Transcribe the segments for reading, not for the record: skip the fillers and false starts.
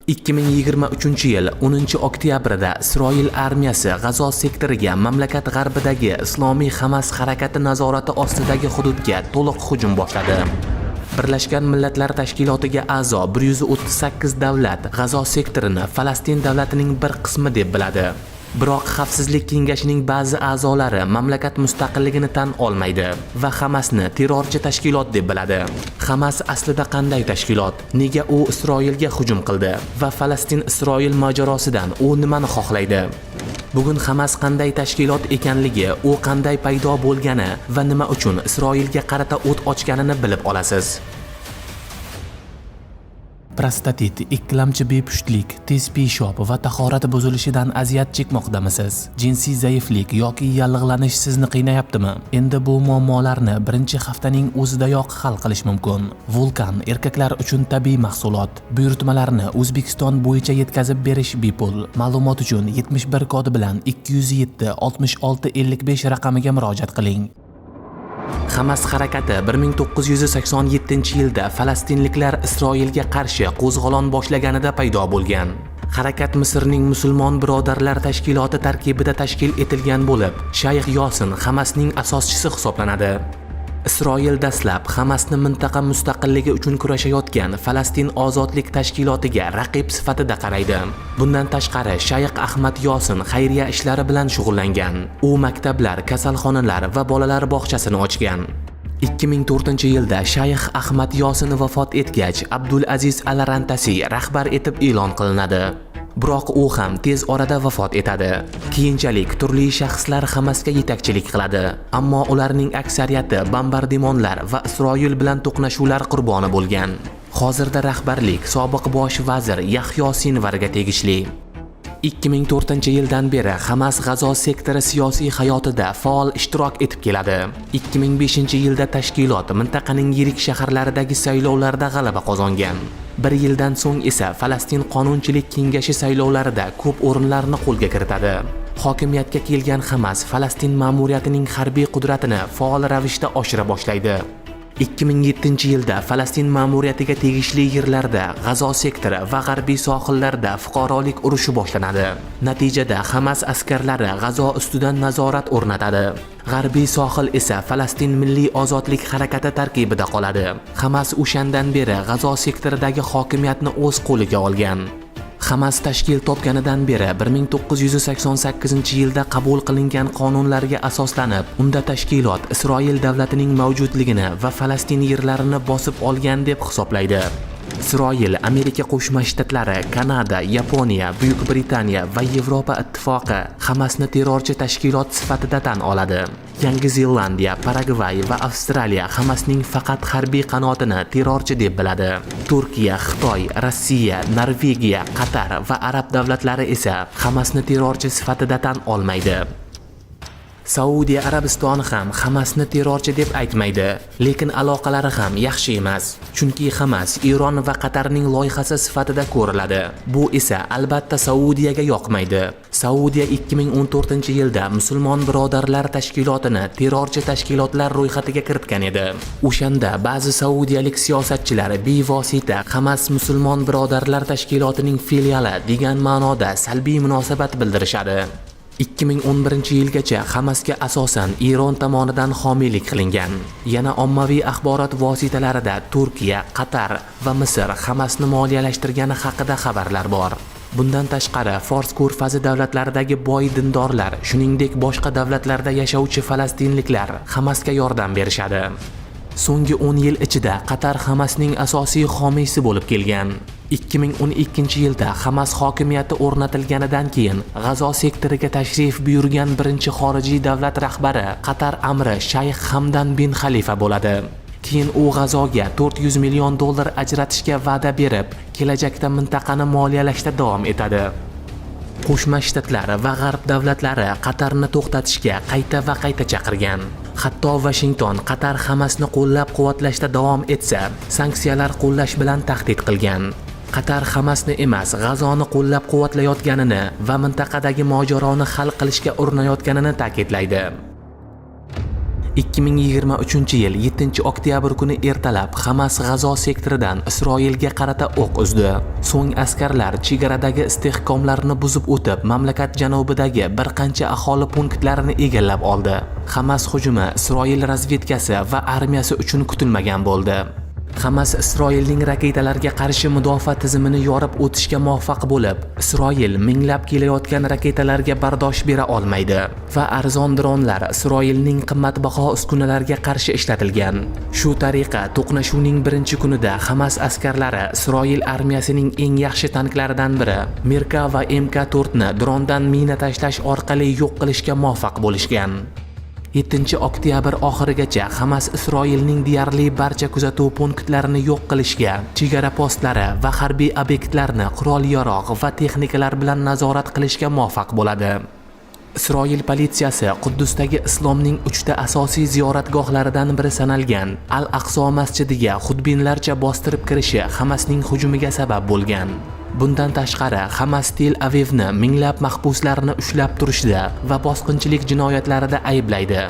2023-yil 10 oktyabrda Isroil armiyasi G'azo sektoriga, mamlakat g'arbidagi islomiy Hamas harakati nazorati ostidagi hududga to'liq hujum boshladi. Birlashgan Millatlar Tashkilotiga a'zo 138 davlat G'azo sektorini Falastin davlatining bir qismi deb biladi. Biroq Xavfsizlik kengashining ba'zi a'zolari mamlakat mustaqilligini tan olmaydi va Hamasni terrorchi tashkilot deb biladi. Hamas aslida qanday tashkilot? Nega u Isroilga hujum qildi va Falastin-Isroil mojarosidan u nimani xohlaydi? Bugun Hamas qanday tashkilot ekanligi, u qanday paydo bo'lgani va nima uchun Isroilga qarata o't ochganini bilib olasiz. Prostatit, ikkilamchi bepushtlik, tez peshob va tahorat buzilishidan aziyat chekmoqdamisiz? Jinsiy zaiflik yoki yallig'lanish sizni qiynayaptimi? Endi bu muammolarni birinchi haftaning o'zidayoq hal qilish mumkin. Vulkan erkaklar uchun tabiiy mahsulot. Buyurtmalarni O'zbekiston bo'yicha yetkazib berish bepul. Ma'lumot uchun 71 kodi bilan 207 66 55 raqamiga murojaat qiling. Hamas harakati 1987-yilda falastinliklar Isroilga qarshi qo'zg'olon boshlaganida paydo bo'lgan. Harakat Misrning Musulmon birodarlar tashkiloti tarkibida tashkil etilgan bo'lib, Shayx Yosin Hamasning asoschisi hisoblanadi. Isroil dastlab Hamasni mintaqa mustaqilligi uchun kurashayotgan Falastin ozodlik tashkilotiga raqib sifatida qaraydi. Bundan tashqari, Shayx Ahmad Yosin xayriya ishlari bilan shug'ullangan. U maktablar, kasalxonalar va bolalar bog'chasini ochgan. 2004-yilda Shayx Ahmad Yosin vafot etgach, Abdulaziz Al-Rantasi rahbar etib e'lon qilinadi. Biroq u ham tez orada vafot etadi. Keyinchalik turli shaxslar Hamasga yetakchilik qiladi, ammo ularning aksariyati bombardimonlar va Isroil bilan to'qnashuvlar qurboni bo'lgan. Hozirda rahbarlik sobiq bosh vazir Yahyo Sinvarga tegishli. 2004-yildan beri Hamas G'azo sektori siyosiy hayotida faol ishtirok etib keladi. 2005-yilda tashkilot mintaqaning yirik shaharlaridagi saylovlarda g'alaba qozongan. Bir yildan so'ng esa Falastin qonunchilik kengashi saylovlarida ko'p o'rinlarni qo'lga kiritadi. Hokimiyatga kelgan Hamas Falastin ma'muriyatining harbiy qudratini faol ravishda oshira boshlaydi. 2007-yilda Falastin ma'muriyatiga tegishli yerlarda, G'azo sektori va g'arbiy sohillarda fuqarolik urushi boshlanadi. Natijada Hamas askarlari G'azo ustidan nazorat o'rnatadi. G'arbiy sohil esa Falastin milliy ozodlik harakati tarkibida qoladi. Hamas o'shandan beri G'azo sektoridagi hokimiyatni o'z qo'liga olgan. Hamas tashkil topganidan beri 1988-yilda qabul qilingan qonunlarga asoslanib, unda tashkilot Isroil davlatining mavjudligini va Falastin yerlarini bosib olgan deb hisoblaydi. Isroil, Amerika Qo'shma Shtatlari, Kanada, Yaponiya, Buyuk Britaniya va Yevropa Ittifoqi Hamasni terrorchi tashkilot sifatida tan oladi. Yangi Zelandiya, Paragvay va Avstraliya Hamasning faqat harbiy qanotini terrorchi deb biladi. Turkiya, Xitoy, Rossiya, Norvegiya, Qatar va arab davlatlari esa Hamasni terrorchi sifatida tan olmaydi. Saudiya Arabistoni ham Hamasni terrorchi deb aytmaydi, lekin aloqalari ham yaxshi emas. Chunki Hamas Eron va Qatarning loyihasi sifatida ko'riladi. Bu esa albatta Saudiyaga yoqmaydi. Saudiya 2014-yilda Musulmon birodarlar tashkilotini terrorchi tashkilotlar ro'yxatiga kiritgan edi. O'shanda ba'zi saudiyalik siyosatchilar bevosita Hamas Musulmon birodarlar tashkilotining filiali degan ma'noda salbiy munosabat bildirishadi. 2011-yilgacha Hamasga asosan Eron tomonidan homiylik qilingan. Yana ommaviy axborot vositalarida Turkiya, Qatar va Misr Hamasni moliyalashtirgani haqida xabarlar bor. Bundan tashqari, Fors ko'rfazi davlatlaridagi boy dindorlar, shuningdek boshqa davlatlarda yashovchi falastinliklar Hamasga yordam berishadi. So'nggi 10 yil ichida Qatar Hamasning asosiy homiysi bo'lib kelgan. 2012-yilda Hamas hokimiyati o'rnatilganidan keyin G'azo sektoriga tashrif buyurgan birinchi xorijiy davlat rahbari Qatar amiri Shayx Hamdan bin Xalifa bo'ladi. Keyin u G'azoga 400 million dollar ajratishga va'da berib, kelajakda mintaqani moliyalashda davom etadi. Qo'shma Shtatlar va G'arb davlatlari Qatarni to'xtatishga qayta va qayta chaqirgan. Hatto Vashington Qatar Hamasni qo'llab-quvvatlashda davom etsa, sanksiyalar qo'llash bilan tahdid qilgan. Qatar Hamasni emas, G'azoni qo'llab-quvvatlayotganini va mintaqadagi mojaroni hal qilishga urinayotganini ta'kidlaydi. 2023-yil 7-oktyabr kuni ertalab Hamas G'azo sektoridan Isroilga qarata o'q uzdi. So'ng askarlar chegaradagi istehkomlarni buzib o'tib, mamlakat janubidagi bir qancha aholi punktlarini egallab oldi. Hamas hujumi Isroil razvedkasi va armiyasi uchun kutilmagan bo'ldi. Hamas Isroilning raketalarga qarshi mudofaa tizimini yorib o'tishga muvaffaq bo'lib, Isroil minglab kelayotgan raketalarga bardosh bera olmaydi va arzon dronlar Isroilning qimmatbaho uskunalarga qarshi ishlatilgan. Shu tariqa to'qnashuvning birinchi kunida Hamas askarlari Isroil armiyasining eng yaxshi tanklaridan biri Merkava MK4 ni drondan mina tashlash orqali yo'q qilishga muvaffaq bo'lishgan. 7-oktyabr oxirigacha Hamas Isroilning deyarli barcha kuzatuv punktlarini yo'q qilishga, chegara postlari va harbiy obyektlarni qurol-yarog' va texnikalar bilan nazorat qilishga muvaffaq bo'ladi. Isroil politsiyasi Quddusdagi islomning uchta asosiy ziyoratgohlaridan biri sanalgan Al-Aqso masjidiga xudbinlarcha bostirib kirishi Hamasning hujumiga sabab bo'lgan. Bundan tashqari, Hamas Tel Avivni minglab mahbuslarni ushlab turishda va bosqinchilik jinoyatlarida ayblaydi.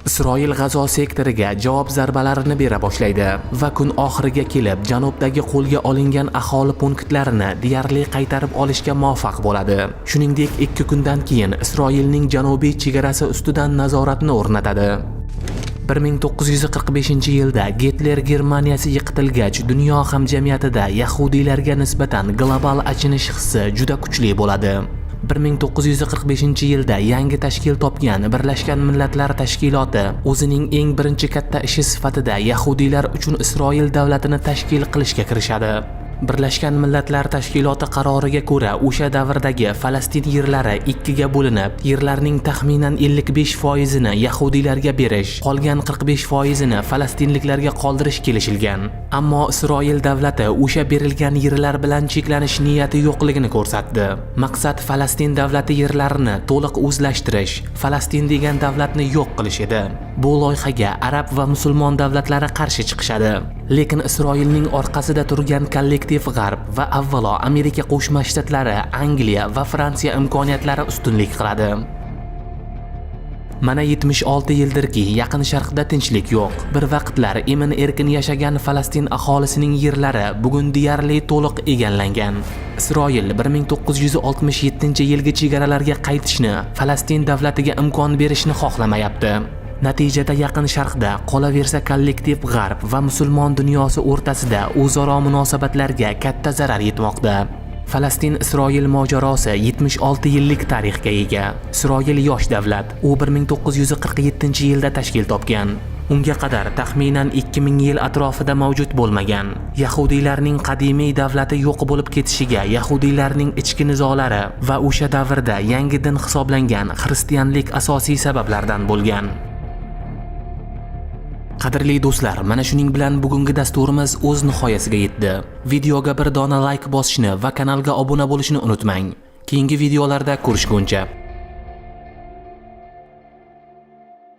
Isroil G'azo sektoriga javob zarbalarini bera boshlaydi va kun oxiriga kelib janubdagi qo'lga olingan aholi punktlarini deyarli qaytarib olishga muvaffaq bo'ladi. Shuningdek, 2 kundan keyin Isroilning janubiy chegarasi ustidan nazoratni o'rnatadi. 1945-yilda Gitler Germaniyasi yiqitilgach, dunyo hamjamiyatida yahudiylarga nisbatan global achinish hissi juda kuchli bo'ladi. 1945-yilda yangi tashkil topgan Birlashgan Millatlar Tashkiloti o'zining eng birinchi katta ishi sifatida yahudiylar uchun Isroil davlatini tashkil qilishga kirishadi. Birlashgan Millatlar Tashkiloti qaroriga ko'ra, o'sha davrdagi Falastin yerlari ikkiga bo'linib, yerlarning taxminan 55%ini yahudiylarga berish, qolgan 45%ini falastinliklarga qoldirish kelishilgan. Ammo Isroil davlati o'sha berilgan yerlar bilan cheklanish niyati yo'qligini ko'rsatdi. Maqsad Falastin davlati yerlarini to'liq o'zlashtirish, Falastin degan davlatni yo'q qilish edi. Bu loyihaga arab va musulmon davlatlari qarshi chiqishadi. Lekin Isroilning orqasida turgan kollektiv G'arb va avvalo Amerika Qo'shma Shtatlari, Angliya va Fransiya imkoniyatlari ustunlik qiladi. Mana 76 yildirki, Yaqin Sharqda tinchlik yo'q. Bir vaqtlar emin-erkin yashagan Falastin aholisining yerlari bugun deyarli to'liq egallangan. Isroil 1967-yilgi chegaralarga qaytishni, Falastin davlatiga imkon berishni xohlamayapti. Natijada Yaqin Sharqda, qolaversa kollektiv G'arb va musulmon dunyosi o'rtasida o'zaro munosabatlarga katta zarar yetmoqda. Falastin-Isroil mojarosi 76 yillik tarixga ega. Isroil yosh davlat. U 1947-yilda tashkil topgan. Unga qadar taxminan 2000 yil atrofida mavjud bo'lmagan. Yahudiylarning qadimiy davlati yo'q bo'lib ketishiga yahudiylarning ichki nizolari va o'sha davrda yangi din hisoblangan xristianlik asosiy sabablardan bo'lgan. Qadrli do'stlar, mana shuning bilan bugungi dasturimiz o'z nihoyasiga yetdi. Videoga bir dona like bosishni va kanalga obuna bo'lishni unutmang. Keyingi videolarda ko'rishguncha.